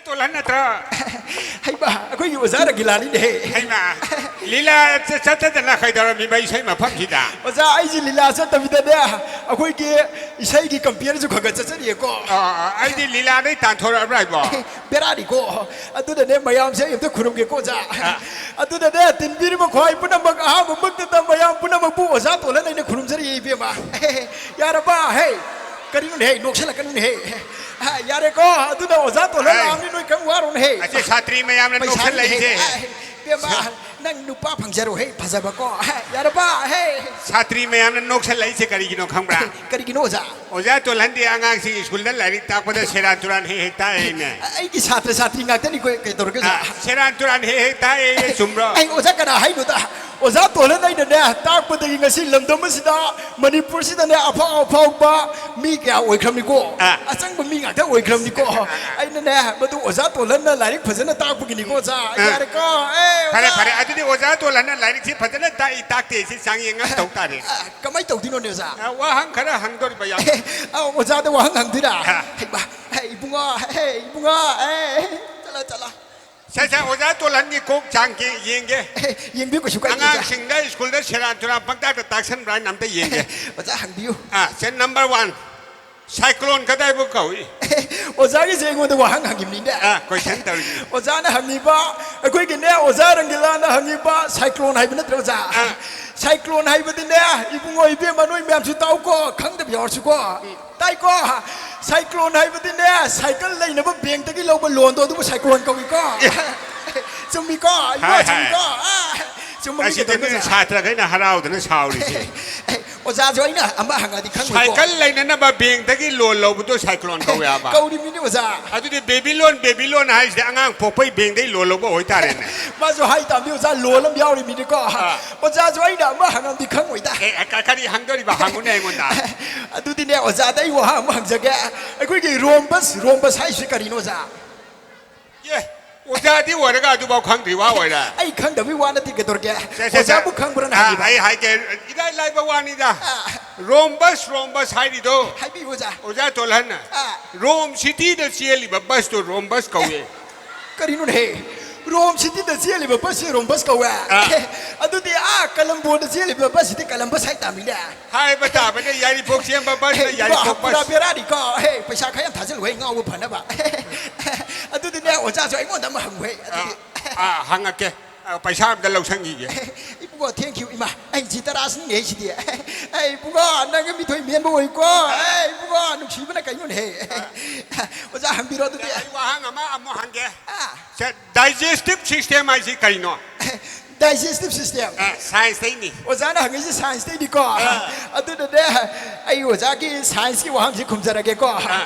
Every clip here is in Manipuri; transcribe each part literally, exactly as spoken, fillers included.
ꯇꯣꯜꯍꯟ ꯅꯠꯇ꯭ꯔꯣ? ꯍꯩꯃꯥ, ꯑꯩꯈꯣꯏꯒꯤ ꯑꯣꯖꯥ ꯔꯪꯒꯤꯂꯥꯅꯤꯅꯦꯍꯦ꯫ ꯍꯩꯃꯥ, ꯂꯤꯂꯥ ꯆꯠ- ꯆꯠꯇꯗꯅ ꯀꯩꯗꯧꯔꯝꯃꯤꯕ ꯏꯁꯩ ꯃꯐꯝꯁꯤꯗ? ꯑꯣꯖꯥ, ꯑꯩꯁꯦ ꯂꯤꯂꯥ ꯆꯠꯇꯕꯤꯗꯅꯦ, ꯑꯩꯈꯣꯏꯒꯤ ꯏꯁꯩꯒꯤ ꯀꯝꯄꯤꯌꯔꯁꯨ ꯈꯔ ꯈꯔ ꯆꯠꯆꯔꯤꯌꯦꯀꯣ꯫ ꯑ, ꯑ, ꯑꯩꯗꯤ ꯂꯤꯂꯥꯗꯩ ꯇꯥꯟꯊꯣꯔꯛꯑꯕ꯭ꯔꯥ ꯍꯥꯏꯕꯣ? ꯕꯦꯔꯥꯅꯤꯀꯣ꯫ ꯑꯗꯨꯅꯅꯦ, ꯃꯌꯥꯝꯁꯦ ꯑꯩ ꯑꯝꯇ ꯈꯨꯔꯨꯝꯒꯦꯀꯣ ꯑꯣꯖꯥ꯫ ꯑꯗꯨꯅꯅꯦ, ꯇꯤꯟꯕꯤꯔꯤꯕ ꯈ꯭ꯋꯥꯏ ꯄꯨꯝꯅꯃꯛ, ꯑꯍꯥꯟꯕꯃꯛꯇꯗ ꯃꯌꯥꯝ ꯄꯨꯝꯅꯃꯛꯄꯨ ꯑꯣꯖꯥ ꯇꯣꯜꯍꯟ ꯑꯩꯅ ꯈꯨꯔꯨꯝꯖꯔꯤꯌꯦ ꯏꯕꯦꯝꯃ꯫ ꯌꯥꯔꯕ? ꯍꯦ, ꯀꯔꯤꯅꯣꯅꯦ, ꯍꯦ, ꯅꯣꯛꯁꯜꯂꯛꯀꯅꯨꯅꯦ, ꯍꯦ꯫ ꯌꯥꯔꯦꯀꯣ, ꯑꯗꯨꯅ ꯑꯣꯖꯥ ꯇꯣꯜꯍꯟ ꯍꯥꯏ꯫ ꯂꯥꯛꯑꯕꯅꯤ, ꯅꯣꯏ ꯀꯔꯤꯝ ꯋꯥꯔꯨꯅꯨ, ꯍꯦ꯫ ꯑꯁꯤ ꯁꯥꯇ꯭ꯔꯤ ꯃꯌꯥꯝꯅ ꯄꯩꯁꯥꯅꯤꯅꯦ, ꯅꯣꯛꯁꯜꯂꯛꯏꯁꯦ꯫ ꯍꯦ꯫ ꯏꯕꯦꯝꯃ, ꯅꯪ ꯅꯨꯄꯥ ꯐꯪꯖꯔꯣ, ꯍꯦ, ꯐꯖꯕꯀꯣ꯫ ꯌꯥꯔꯕ? ꯍꯦ꯫ ꯁꯥꯇ꯭ꯔꯤ ꯃꯌꯥꯝꯅ ꯅꯣꯛꯁꯜꯂꯛꯏꯁꯦ ꯀꯔꯤꯒꯤꯅꯣ ꯈꯪꯕ꯭ꯔꯥ? ꯀꯔꯤꯒꯤꯅꯣ ꯑꯣꯖꯥ? ꯑꯣꯖꯥ ꯇꯣꯜꯍꯟꯗꯤ ꯑꯉꯥꯡꯁꯤꯡ ꯁ꯭ꯀꯨꯜꯗ ꯂꯥꯏꯔꯤꯛ ꯇꯥꯛꯄꯗ ꯁꯦꯔꯥꯟ ꯇꯨꯔꯥꯟ ꯍꯦꯛ ꯍꯦꯛ ꯇꯥꯛꯑꯦꯅꯦ꯫ ꯑꯩꯒꯤ ꯁꯥꯇ꯭ꯔ ꯁꯥꯇ꯭ꯔꯤ ꯉꯥꯛꯇꯅꯤ, ꯀꯣꯏ-, ꯀꯩ ꯇꯧꯔꯒꯦ ꯑꯣꯖꯥ? ꯑ, ꯁꯦꯔꯥꯟ ꯇꯨꯔꯥꯟ ꯍꯦꯛ ꯍꯦꯛ ꯇꯥꯛꯑꯦ, ꯆꯨꯝꯕ꯭ꯔꯣ? ꯑꯩ ꯑꯣꯖꯥ ꯀꯅꯥ ꯍꯥꯏꯅꯣꯗ? ꯑꯣꯖꯥ ꯇꯣꯜꯍꯟ ꯑꯩꯅꯅꯦ, ꯇꯥꯛꯄꯗꯒꯤ ꯉꯁꯤ ꯂꯝꯗꯝ ꯑꯁꯤꯗ, ꯃꯅꯤꯄꯨꯔꯁꯤꯗꯅꯦ, ꯑꯐꯥꯎ ꯑꯐꯥꯎꯕ ꯃꯤ ꯀꯌꯥ ꯑꯣꯏꯈ꯭ꯔꯕꯅꯤꯀꯣ꯫ ꯑ꯫ ꯑꯆꯪꯕ ꯃꯤ ꯉꯥꯛꯇ ꯑꯣꯏꯈ꯭ꯔꯕꯅꯤꯀꯣ꯫ ꯑꯩꯅꯅꯦ, ꯃꯗꯨ ꯑꯣꯖꯥ ꯇꯣꯜꯍꯟꯅ ꯂꯥꯏꯔꯤꯛ ꯐꯖꯅ ꯇꯥꯛꯄꯒꯤꯅꯤꯀꯣ ꯑꯣꯖꯥ꯫ ꯑ꯫ ꯌꯥꯔꯦꯀꯣ꯫ ꯑꯦ, ꯐꯔꯦ, ꯑꯣꯖꯥ꯫ ꯐꯔꯦ꯫ ꯑꯗꯨꯗꯤ ꯑꯣꯖꯥ ꯇꯣꯜꯍꯟꯅ ꯂꯥꯏꯔꯤꯛꯁꯤ ꯐꯖꯅ ꯇꯥꯛꯏ ꯇꯥꯛꯇꯦ ꯁꯤ ꯆꯥꯡꯌꯦꯡ ꯑꯃ ꯇꯧ ꯇꯥꯔꯦ꯫ ꯑ, ꯀꯃꯥꯏꯅ ꯇꯧꯗꯣꯏꯅꯣꯅꯦ ꯑꯣꯖꯥ? ꯑ, ꯋꯥꯍꯪ ꯈꯔ ꯍꯪꯗꯣꯔꯤꯕ ꯌꯥꯎ- ꯑ, ꯑꯣꯖꯥꯗ ꯋꯥꯍꯪ ꯍꯪꯗꯣꯏꯔꯥ? ꯑ꯫ ꯍꯩꯃꯥ, ꯍꯦ, ꯏꯕꯨꯡꯉꯣ, ꯍꯦ, ꯏꯕꯨꯡꯉꯣ, ꯑꯦ, ꯆꯠꯂꯣ, ꯆꯠꯂꯣ꯫ ꯁꯦ, ꯁꯦ, ꯑꯣꯖꯥ ꯇꯣꯜꯍꯟꯒꯤ ꯀꯣꯛ ꯆꯥꯡ ꯌꯦ-, ꯌꯦꯡꯒꯦ꯫ ꯑꯦ, ꯌꯦꯡꯕꯤꯌꯨ, ꯀꯩꯁꯨ ꯀꯥꯏꯗꯦ ꯑꯣꯖꯥ꯫ ꯑꯉꯥꯡꯁꯤꯡꯗ ꯁ꯭ꯀꯨꯜꯗ ꯁꯦꯔꯥꯟ ꯇꯨꯔꯥꯟ ꯄꯪꯇꯥꯛꯇ ꯇꯥꯛꯁꯟꯕ꯭ꯔꯥ ꯍꯥꯏꯅ ꯑꯝꯇ ꯌꯦꯡꯒꯦ꯫ ꯑꯣꯖꯥ, ꯍꯪꯕꯤꯌꯨ꯫ ꯑ, ꯁꯦ, ꯅꯝꯕꯔ ꯋꯥꯟ, ꯁꯥꯏꯀ꯭ꯂꯣꯟ ꯀꯗꯥꯏꯕꯨ ꯀꯧꯏ? ꯑꯣꯖꯥꯒꯤꯁꯦ ꯑꯩꯉꯣꯟꯗ ꯋꯥꯍꯪ ꯍꯪꯉꯤꯕꯅꯤꯅꯦ꯫ ꯑ, ꯀꯣꯏꯁꯟ ꯇꯧꯔꯤꯅꯤ꯫ ꯑꯣꯖꯥꯅ ꯍꯪꯉꯤꯕ, ꯑꯩꯈꯣꯏꯒꯤꯅꯦ, ꯑꯣꯖꯥ ꯔꯪꯒꯤꯂꯥꯅ ꯍꯪꯉꯤꯕ ꯁꯥꯏꯀ꯭ꯂꯣꯟ ꯍꯥꯏꯕ ꯅꯠꯇ꯭ꯔꯣ ꯑꯣꯖꯥ? ꯑ꯫ ꯁꯥꯏꯀ꯭ꯂꯣꯟ ꯍꯥꯏꯕꯗꯤꯅꯦ, ꯏꯕꯨꯡꯉꯣ ꯏꯕꯦꯝꯃ ꯅꯣꯏ ꯃꯌꯥꯝꯁꯨ ꯇꯥꯎꯀꯣ, ꯈꯪꯗꯕ ꯌꯥꯎꯔꯁꯨꯀꯣ꯫ ꯇꯥꯏꯀꯣ? ꯁꯥꯏꯀ꯭ꯂꯣꯟ ꯍꯥꯏꯕꯗꯤꯅꯦ, ꯁꯥꯏꯀꯜ ꯂꯩꯅꯕ ꯕꯦꯡꯛꯇꯒꯤ ꯂꯧꯕ ꯂꯣꯟꯗꯣ, ꯑꯗꯨꯕꯨ ꯁꯥꯏꯀ꯭ꯂꯣꯟ ꯀꯧꯏꯀꯣ꯫ ꯆꯨꯝꯃꯤꯀꯣ? ꯏꯕꯨꯡꯉꯣ, ꯍꯥꯏ, ꯍꯥꯏ꯫ ꯆꯨꯝꯃꯤꯀꯣ? ꯑ, ꯆꯨꯝꯃꯃꯤ ꯑꯁꯤꯗꯅꯤ ꯀꯩꯗꯧꯔꯒꯦ ꯑꯣꯖꯥ? ꯁꯥꯇ꯭ꯔꯈꯩꯅ ꯍꯔꯥꯎꯗꯅ ꯁꯥꯎꯔꯤꯁꯦ꯫ ꯑꯣꯖꯥꯁꯨ ꯑꯩꯅ ꯑꯃ ꯍꯪꯉꯗꯤ ꯈꯪꯉꯣꯏꯀꯣ꯫ ꯁꯥꯏꯀꯜ ꯂꯩꯅꯅꯕ ꯕꯦꯡꯛꯇꯒꯤ ꯂꯣꯟ ꯂꯧꯕꯗꯣ ꯁꯥꯏꯀ꯭ꯂꯣꯟ ꯀꯧꯋꯦ ꯍꯥꯏꯕ꯫ ꯀꯧꯔꯤꯃꯤꯅꯤ ꯑꯣꯖꯥ꯫ ꯑꯗꯨꯗꯤ ꯕꯦꯕꯤꯂꯣꯟ, ꯕꯦꯕꯤꯂꯣꯟ ꯍꯥꯏꯁꯤꯗꯤ ꯑꯉꯥꯡ ꯄꯣꯛꯄꯩ ꯕꯦꯡꯛꯗꯩ ꯂꯣꯟ ꯂꯧꯕ ꯑꯣꯏꯇꯥꯔꯦꯅꯦ꯫ ꯃꯥꯁꯨ ꯍꯥꯏ ꯇꯥꯕꯅꯤ ꯑꯣꯖꯥ, ꯂꯣꯟ ꯑꯃ ꯌꯥꯎꯔꯤꯃꯤꯅꯤꯀꯣ꯫ ꯑꯥ꯫ ꯑꯣꯖꯥꯁꯨ ꯑꯩꯅ ꯑꯃ ꯍꯪꯉꯝꯗꯤ ꯈꯪꯉꯣꯏꯗ꯫ ꯑꯦ, ꯑ, ꯀ-, ꯀꯔꯤ ꯍꯪꯗꯣꯔꯤꯕ? ꯍꯪꯉꯨꯅꯦ ꯑꯩꯉꯣꯟꯗ꯫ ꯑꯗꯨꯗꯤꯅꯦ ꯑꯣꯖꯥꯗ ꯑꯩ ꯋꯥꯍꯪ ꯑꯃ ꯍꯪꯖꯒꯦ꯫ ꯑꯩꯈꯣꯏꯒꯤ ꯔꯣꯝꯕꯁ, ꯔꯣꯝꯕꯁ ꯍꯥꯏꯁꯤ ꯀꯔꯤꯅꯣ ꯑꯣꯖꯥ? ꯑꯦ, ꯑꯣꯖꯥꯗꯤ ꯑꯣꯏꯔꯒ ꯑꯗꯨꯐꯥꯎ ꯈꯪꯗ꯭ꯔꯤꯕ ꯑꯣꯏꯔꯦ꯫ ꯑꯩ ꯈꯪꯗꯕꯩ ꯋꯥ ꯅꯠꯇꯦ, ꯀꯩꯗꯧꯔꯒꯦ? ꯁꯦ, ꯁꯦ, ꯁꯦ꯫ ꯑꯣꯖꯥꯕꯨ ꯈꯪꯕ꯭ꯔꯅ ꯑꯥ, ꯍꯪꯉꯤꯕ? ꯑꯩ ꯍꯥꯏꯒꯦ, ꯏꯔꯥꯏ ꯂꯥꯏꯕ ꯋꯥꯅꯤꯗ꯫ ꯔꯣꯝꯕꯁ, ꯔꯣꯝꯕꯁ ꯍꯥꯏꯔꯤꯗꯣ꯫ ꯍꯥꯏꯕꯤꯌꯨ, ꯑꯣꯖꯥ꯫ ꯑꯣꯖꯥ ꯇꯣꯜꯍꯟ, ꯑꯥ꯫ ꯔꯣꯝ ꯁꯤꯇꯤꯗ ꯆꯦꯜꯂꯤꯕ ꯕꯁꯇꯣ ꯔꯣꯝꯕꯁ ꯀꯧꯏ꯫ ꯀꯔꯤꯅꯣꯅꯦꯍꯦ? ꯔꯣꯝ ꯁꯤꯇꯤꯗ ꯆꯦꯜꯂꯤꯕ ꯕꯁꯁꯦ ꯔꯣꯝꯕꯁ ꯀꯧꯋꯦ? ꯑꯥ꯫ ꯑꯗꯨꯗꯤ ꯑꯥ ꯀꯂꯝꯕꯣꯗ ꯆꯦꯜꯂꯤꯕ ꯕꯁꯁꯤꯗꯤ ꯀꯂꯝꯕꯁ ꯍꯥꯏ ꯇꯥꯃꯤꯅꯦ꯫ ꯍꯥꯏꯕ ꯇꯥꯕꯅꯦ, ꯌꯥꯏꯔꯤꯄꯣꯛ ꯆꯦꯟꯕ ꯕꯁꯅ ꯑꯦ, ꯌꯥꯏꯔꯤꯄꯣꯛ ꯄꯨꯔꯥ ꯕꯁ꯫ ꯕꯦꯔꯥꯅꯤꯀꯣ꯫ ꯑꯦ, ꯄꯩꯁꯥ ꯈꯔ ꯌꯥꯝ ꯊꯥꯖꯤꯜꯂꯨꯍꯦ, ꯉꯥꯎꯕ ꯐꯅꯕ꯫ ꯑꯗꯨꯗꯤꯅꯦ, ꯑꯣꯖꯥꯁꯨ ꯑꯩꯉꯣꯟꯗ ꯑꯃ ꯍꯪꯉꯨꯍꯦ꯫ ꯑꯗꯨꯗꯤ ꯑꯥ, ꯍꯪꯉꯛꯀꯦ꯫ ꯑꯥ, ꯄꯩꯁꯥ ꯑꯝꯇ ꯂꯧꯁꯟꯈꯤꯒꯦ꯫ ꯏꯕꯨꯡꯉꯣ, thank you, ꯏꯃꯥ꯫ ꯑꯩ ꯖꯤꯇꯔꯥꯁꯅꯤꯅꯦ ꯁꯤꯗꯤ꯫ ꯑꯩ ꯏꯕꯨꯡꯉꯣ, ꯅꯪꯒꯤ ꯃꯤꯊꯣꯏ ꯃꯦꯟꯕ ꯑꯣꯏꯀꯣ꯫ ꯑꯩ ꯏꯕꯨꯡꯉꯣ, ꯅꯨꯡꯁꯤꯕꯅ ꯀꯩꯅꯣꯅꯦꯍꯦ꯫ ꯑꯣꯖꯥ, ꯍꯪꯕꯤꯔꯣ ꯑꯗꯨꯗꯤ꯫ ꯑꯩ ꯋꯥꯍꯪ ꯑꯃ ꯑꯃꯨꯛ ꯍꯪꯒꯦ꯫ ꯑꯥ꯫ ꯁꯦ, digestive system ꯍꯥꯏꯁꯤ ꯀꯔꯤꯅꯣ? Digestive system꯫ ꯑ, science ꯇꯩꯅꯤ꯫ ꯑꯣꯖꯥꯅ ꯍꯪꯉꯤꯁꯤ science ꯇꯩꯅꯤꯀꯣ꯫ ꯑꯗꯨꯅꯅꯦ, ꯑꯩ ꯑꯣꯖꯥꯒꯤ science ꯀꯤ ꯋꯥꯍꯪꯁꯤ ꯈꯨꯝꯖꯔꯒꯦꯀꯣ꯫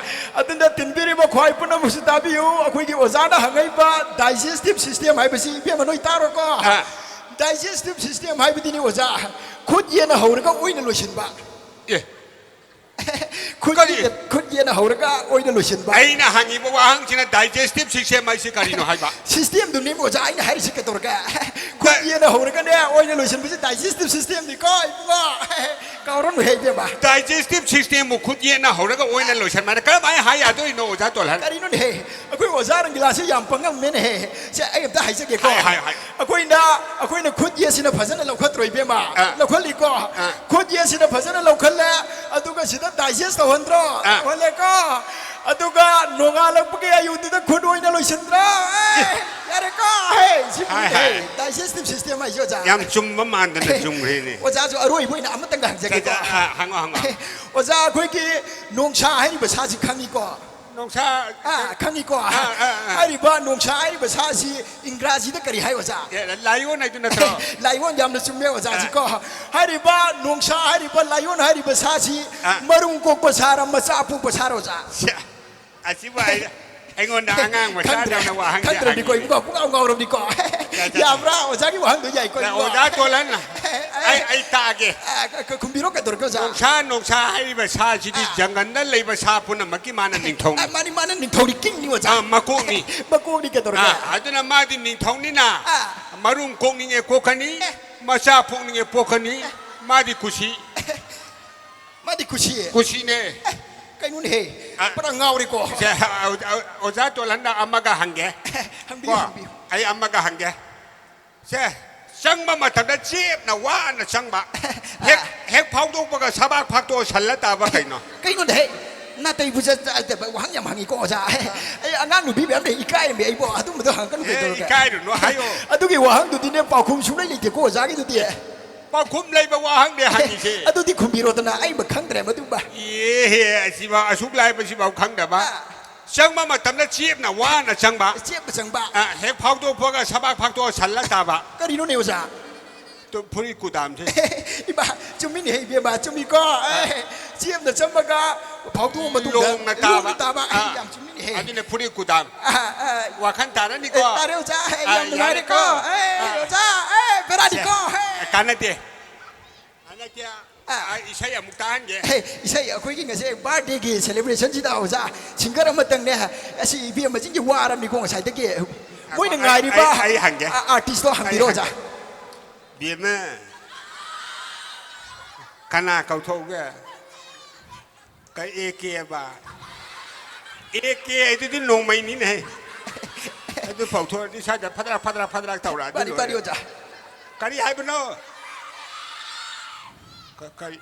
ꯑꯗꯨꯅ ꯇꯤꯟꯕꯤꯔꯤꯕ ꯈ꯭ꯋꯥꯏ ꯄꯨꯝꯅꯃꯛꯁꯨ ꯇꯥꯕꯤꯌꯨ꯫ ꯑꯩꯈꯣꯏꯒꯤ ꯑꯣꯖꯥꯅ ꯍꯪꯉꯛꯏꯕ digestive system ꯍꯥꯏꯕꯁꯤ, ꯏꯕꯦꯝꯃ, ꯅꯣꯏ ꯇꯥꯔꯣꯀꯣ꯫ ꯑ꯫ Digestive system ꯍꯥꯏꯕꯗꯤꯅꯦ, ꯑꯣꯖꯥ, ꯈꯨꯠ ꯌꯦꯠꯅ ꯍꯧꯔꯒ ꯑꯣꯏꯅ ꯂꯣꯏꯁꯤꯟꯕ꯫ ꯑꯦ, ꯈꯨꯠ ꯀꯔꯤ? ꯌꯦꯠ-, ꯈꯨꯠ ꯌꯦꯠꯅ ꯍꯧꯔꯒ ꯑꯣꯏꯅ ꯂꯣꯏꯁꯤꯟꯕ꯫ ꯑꯩꯅ ꯍꯪꯉꯤꯕ ꯋꯥꯍꯪꯁꯤꯅ digestive system ꯍꯥꯏꯁꯤ ꯀꯔꯤꯅꯣ ꯍꯥꯏꯕ? System ꯗꯨꯅꯤ ꯑꯣꯖꯥ ꯑꯩꯅ ꯍꯥꯏꯔꯤꯁꯤ, ꯀꯩꯗꯧꯔꯒꯦ? ꯈꯨꯠ ꯌꯦꯠꯅ ꯍꯧꯔꯒꯅꯦ ꯑꯣꯏꯅ ꯂꯣꯏꯁꯤꯟꯕꯁꯤ digestive system ꯅꯤꯀꯣ, ꯏꯕꯨꯡꯉꯣ꯫ ꯀꯥꯎꯔꯝꯃꯦ, ꯏꯕꯦꯝꯃ꯫ Digestive system ꯕꯨ ꯈꯨꯠ ꯌꯦꯠꯅ ꯍꯧꯔꯒ ꯑꯣꯏꯅ ꯂꯣꯏꯁꯤꯟꯕ ꯍꯥꯏꯅ ꯀꯔꯝꯍꯥꯏꯅ ꯍꯥꯏ ꯌꯥꯗꯣꯏꯅꯣ, ꯑꯣꯖꯥ ꯇꯣꯜꯍꯟ? ꯀꯔꯤꯅꯣꯅꯦꯍꯦ? ꯑꯩꯈꯣꯏ ꯑꯣꯖꯥ ꯔꯪꯒꯤꯂꯥꯁꯦ ꯌꯥꯝ ꯄꯪꯉꯝꯃꯦꯅꯦꯍꯦ꯫ ꯁꯦ, ꯑꯩ ꯑꯝꯇ ꯍꯥꯏꯖꯒꯦꯀꯣ꯫ ꯍꯥꯏ, ꯍꯥꯏ, ꯍꯥꯏ꯫ ꯑꯩꯈꯣꯏꯅ, ꯑꯩꯈꯣꯏꯅ ꯈꯨꯠ ꯌꯦꯠꯁꯤꯅ ꯐꯖꯅ ꯂꯧꯈꯠꯇ꯭ꯔꯣ, ꯏꯕꯦꯝꯃ? ꯑꯥ꯫ ꯂꯧꯈꯠꯂꯤꯀꯣ? ꯑꯥ꯫ ꯈꯨꯠ ꯌꯦꯠꯁꯤꯅ ꯐꯖꯅ ꯂꯧꯈꯠꯂꯦ, ꯑꯗꯨꯒ ꯁꯤꯗ digest ꯇꯧꯍꯟꯗ꯭ꯔꯣ? ꯑꯥ꯫ ꯇꯧꯍꯜꯂꯦꯀꯣ? ꯑꯗꯨꯒ ꯅꯣꯡꯉꯥꯜꯂꯛꯄꯒꯤ ꯑꯌꯨꯛꯇꯨꯗ ꯈꯨꯠ ꯑꯣꯏꯅ ꯂꯣꯏꯁꯤꯟꯗ꯭ꯔꯣ? ꯑꯦ, ꯌꯥꯔꯦꯀꯣ? ꯍꯦ, ꯁꯤ ꯍꯥꯏ, ꯄꯨꯡꯁꯦ ꯍꯥꯏ꯫ Digestive system ꯍꯥꯏꯁꯦ, ꯑꯣꯖꯥ꯫ ꯌꯥꯝ ꯆꯨꯝꯕ ꯃꯥꯟꯗꯅ ꯆꯨꯝꯈ꯭ꯔꯦꯅꯦ꯫ ꯑꯣꯖꯥꯁꯨ ꯑꯔꯣꯏꯕ ꯑꯣꯏꯅ ꯑꯃꯇꯪꯒ ꯍꯪꯖꯒꯦꯀꯣ꯫ ꯑ, ꯍꯪꯉꯣ, ꯍꯪꯉꯣ꯫ ꯑꯣꯖꯥ, ꯑꯩꯈꯣꯏꯒꯤ ꯅꯣꯡꯁꯥ ꯍꯥꯏꯔꯤꯕ ꯁꯥꯁꯤ ꯈꯪꯉꯤꯀꯣ? ꯅꯣꯡꯁꯥ, ꯑꯥ, ꯈꯪꯉꯤꯀꯣ? ꯑꯥ, ꯑꯥ, ꯑꯥ꯫ ꯍꯥꯏꯔꯤꯕ ꯅꯣꯡꯁꯥ ꯍꯥꯏꯔꯤꯕ ꯁꯥꯁꯤ ꯏꯪꯒ꯭ꯔꯥꯖꯤꯗ ꯀꯔꯤ ꯍꯥꯏ, ꯑꯣꯖꯥ? ꯑꯦ, lion ꯍꯥꯏꯗꯨ ꯅꯠꯇ꯭ꯔꯣ? Lion, ꯌꯥꯝꯅ ꯆꯨꯝꯃꯦ ꯑꯣꯖꯥꯁꯤꯀꯣ꯫ ꯍꯥꯏꯔꯤꯕ ꯅꯣꯡꯁꯥ ꯍꯥꯏꯔꯤꯕ lion ꯍꯥꯏꯔꯤꯕ ꯁꯥꯁꯤ ꯑꯥ꯫ ꯃꯔꯨꯝ ꯀꯣꯛꯄ ꯁꯥꯔ, ꯃꯆꯥ ꯄꯣꯛꯄ ꯁꯥꯔ, ꯑꯣꯖꯥ? ꯁꯦ, ꯑꯁꯤꯕꯨ ꯑꯩ, ꯑꯩꯉꯣꯟꯗ ꯑꯉꯥꯡ ꯃꯆꯥꯗꯧꯅ ꯋꯥꯍꯪꯁꯦ ꯈꯪꯗ꯭ꯔꯗꯤꯀꯣ, ꯍꯪꯉꯤ꯫ ꯏꯕꯨꯡꯉꯣ, ꯄꯨꯡꯉꯥꯎ ꯉꯥꯎꯔꯕꯅꯤꯀꯣ꯫ ꯌꯥ, ꯌꯥ꯫ ꯌꯥꯕ꯭ꯔꯥ? ꯑꯣꯖꯥꯒꯤ ꯋꯥꯍꯪꯗꯣ ꯌꯥꯏꯀꯣ, ꯏꯕꯨꯡꯉꯣ? ꯑꯣꯖꯥ ꯇꯣꯜꯍꯟ꯫ ꯑꯩ, ꯑꯩ ꯇꯥꯛꯑꯒꯦ꯫ ꯑ, ꯈ-, ꯈ-, ꯈꯨꯝꯕꯤꯔꯣ, ꯀꯩꯗꯧꯔꯒꯦ, ꯑꯣꯖꯥ? ꯅꯣꯡꯁꯥ, ꯅꯣꯡꯁꯥ ꯍꯥꯏꯔꯤꯕ ꯁꯥꯁꯤꯗꯤ ꯑ꯫ ꯖꯪꯒꯜꯗ ꯂꯩꯕ ꯁꯥ ꯄꯨꯝꯅꯃꯛꯀꯤ ꯃꯥꯅ ꯅꯤꯡꯊꯧꯅꯤ꯫ ꯑ, ꯃꯥꯅꯤ, ꯃꯥꯅ ꯅꯤꯡꯊꯧꯅꯤ, ꯀꯤꯡꯅꯤ, ꯑꯣꯖꯥ꯫ ꯑ, ꯃꯀꯣꯛꯅꯤ꯫ ꯃꯀꯣꯛꯅꯤ, ꯀꯩꯗꯧꯔꯒꯦ? ꯑ, ꯑꯗꯨꯅ ꯃꯥꯗꯤ ꯅꯤꯡꯊꯧꯅꯤꯅ ꯑ꯫ ꯃꯔꯨꯝ ꯀꯣꯛꯅꯤꯡꯉꯦ ꯀꯣꯛꯀꯅꯤ, ꯑꯦ꯫ ꯃꯆꯥ ꯄꯣꯛꯅꯤꯡꯉꯦ ꯄꯣꯛꯀꯅꯤ, ꯑꯦ꯫ ꯃꯥꯗꯤ ꯀꯨꯁꯤ꯫ ꯃꯥꯗꯤ ꯀꯨꯁꯤ꯫ ꯀꯨꯁꯤꯅꯦ꯫ ꯑꯦ, ꯀꯩꯅꯣꯅꯦꯍꯦ? ꯑ꯫ ꯄꯨꯔꯥ ꯉꯥꯎꯔꯦꯀꯣ꯫ ꯁꯦ, ꯑ, ꯑ, ꯑꯣꯖꯥ ꯇꯣꯜꯍꯟꯗ ꯑꯃꯒ ꯍꯪꯒꯦ꯫ ꯍꯪꯕꯤꯌꯨ, ꯀꯣ? ꯍꯪꯕꯤꯌꯨ꯫ ꯑꯩ ꯑꯃꯒ ꯍꯪꯒꯦ꯫ ꯁꯦ, ꯆꯪꯕ ꯃꯇꯝꯗ ꯆꯦꯞꯅ ꯋꯥꯅ ꯆꯪꯕ꯫ ꯍꯦꯛ, ꯑ꯫ ꯍꯦꯛ ꯐꯥꯎꯗꯣꯛꯄꯒ ꯁꯕꯥꯛ ꯐꯥꯛꯇꯣꯛꯑ ꯁꯜꯂ ꯇꯥꯕ ꯀꯩꯅꯣ? ꯀꯩꯅꯣꯗꯍꯦ? ꯅꯥꯇꯩꯕꯨ ꯆꯠ-, ꯆꯠ-, ꯋꯥꯍꯪ ꯌꯥꯝ ꯍꯪꯉꯤꯀꯣ, ꯑꯣꯖꯥ꯫ ꯑꯩ ꯑꯉꯥꯡ ꯅꯨꯄꯤ ꯃꯌꯥꯝ ꯂꯩ, ꯏꯀꯥꯏꯔꯝꯃꯤ ꯑꯩꯕꯣ꯫ ꯑꯗꯨꯝꯕꯗꯣ ꯍꯪꯉꯛꯀꯅꯨ, ꯑꯦ, ꯀꯩꯗꯧꯔꯒꯦ? ꯏꯀꯥꯏꯔꯨꯅꯨ, ꯍꯥꯏꯌꯣ꯫ ꯑꯗꯨꯒꯤ ꯋꯥꯍꯪꯗꯨꯗꯤꯅꯦ, ꯄꯥꯎꯈꯨꯝ ꯁꯨꯡꯂꯩ ꯂꯩꯇꯦꯀꯣ, ꯑꯣꯖꯥꯒꯤꯗꯨꯗꯤ꯫ ꯄꯥꯎꯈꯨꯝ ꯂꯩꯕ ꯋꯥꯍꯪꯅꯦ ꯍꯪꯉꯤꯁꯦ꯫ ꯑꯗꯨꯗꯤ ꯈꯨꯝꯕꯤꯔꯣꯗꯅ, ꯑꯩꯃ ꯈꯪꯗ꯭ꯔꯦ ꯃꯗꯨꯃ꯫ ꯑꯦꯍꯦ, ꯑꯁꯤꯐꯥꯎ, ꯑꯁꯨꯛ ꯂꯥꯏꯕꯁꯤꯐꯥꯎ ꯈꯪꯗꯕ꯫ ꯑ꯫ ꯆꯪꯕ ꯃꯇꯝꯗ ꯆꯦꯞꯅ ꯋꯥꯅ ꯆꯪꯕ꯫ ꯆꯦꯞꯅ ꯆꯪꯕ꯫ ꯑ, ꯍꯦꯛ ꯐꯥꯎꯗꯣꯛꯄꯒ ꯁꯕꯥꯛ ꯐꯥꯛꯇꯣꯛꯑ ꯁꯜꯂ ꯇꯥꯕ꯫ ꯀꯔꯤꯅꯣꯅꯦ, ꯑꯣꯖꯥ? ꯇꯨ, ꯐꯨꯔꯤꯠ ꯀꯨꯗꯥꯝꯁꯦ꯫ ꯏꯃꯥ, ꯆꯨꯝꯃꯤꯅꯦꯍꯦ, ꯏꯕꯦꯝꯃ, ꯆꯨꯝꯃꯤꯀꯣ꯫ ꯑ꯫ ꯑꯦ, ꯆꯦꯞꯅ ꯆꯪꯕꯒ ꯐꯥꯎꯗꯣꯛꯑ ꯃꯇꯨꯡꯗ ꯂꯣꯡꯅ ꯇꯥꯕ꯫ ꯂꯣꯡꯅ ꯇꯥꯕ꯫ ꯑ, ꯑ꯫ ꯌꯥꯝ ꯆꯨꯝꯃꯤꯅꯦꯍꯦ꯫ ꯑꯗꯨꯅ ꯐꯨꯔꯤꯠ ꯀꯨꯗꯥꯝ꯫ ꯑ, ꯑ꯫ ꯋꯥꯈꯜ ꯇꯥꯔꯅꯤꯀꯣ꯫ ꯑꯦ, ꯇꯥꯔꯦ, ꯑꯣꯖꯥ꯫ ꯑꯦ, ꯑ, ꯌꯥꯝ ꯅꯨꯡꯉꯥꯏꯔꯦꯀꯣ꯫ ꯌꯥꯔꯦꯀꯣ꯫ ꯑꯦ, ꯑ꯫ ꯑꯣꯖꯥ, ꯑꯦ, ꯕꯦꯔꯥꯅꯤꯀꯣ꯫ ꯁꯦ, ꯑꯦ꯫ ꯀꯥꯟꯅꯗꯦ꯫ ꯍꯟꯗꯛꯀꯤ, ꯑ꯫ ꯑ, ꯏꯁꯩ ꯑꯃꯨꯛ ꯇꯥꯍꯟꯒꯦ꯫ ꯑꯦ, ꯏꯁꯩ ꯑꯩꯈꯣꯏꯒꯤ ꯉꯁꯤ birthday ꯒꯤ celebration ꯁꯤꯗ, ꯑꯣꯖꯥ, singer ꯑꯃꯇꯪꯅꯦ꯫ ꯑꯁꯤ ꯏꯕꯦꯝꯃꯁꯤꯡꯁꯤ ꯋꯥꯔꯕꯅꯤꯀꯣ ꯉꯁꯥꯏꯗꯒꯤ꯫ ꯃꯣꯏꯅ ꯑꯩ, ꯉꯥꯏꯔꯤꯕ ꯑꯩ, ꯑꯩ ꯍꯪꯒꯦ꯫ ꯑ-, artist ꯇꯣ ꯑꯩ ꯍꯪꯕꯤꯔꯣ, ꯍꯪꯒꯦ꯫ ꯑꯣꯖꯥ꯫ ꯕꯦꯝꯃ, ꯀꯅꯥ ꯀꯧꯊꯣꯛꯎꯒꯦ? ꯀ-, ꯑꯦ ꯀꯦ ꯑꯕ? ꯑꯦ ꯀꯦ ꯍꯥꯏꯗꯨꯗꯤ ꯅꯣꯡꯃꯩꯅꯤꯅꯦꯍꯦ꯫ ꯑꯗꯨ ꯐꯥꯎꯊꯣꯛꯑꯗꯤ ꯁ꯭ꯋꯥꯏꯗ ꯐꯗ꯭ꯔꯥꯛ, ꯐꯗ꯭ꯔꯥꯛ, ꯐꯗ꯭ꯔꯥꯛ ꯇꯧꯔꯛꯑꯗꯤ ꯃꯥꯅꯤ, ꯂꯣꯏꯔꯦ꯫ ꯃꯥꯅꯤ, ꯑꯣꯖꯥ꯫ ꯀꯔꯤ ꯍꯥꯏꯕꯅꯣ? ꯀ-, ꯀꯔꯤ?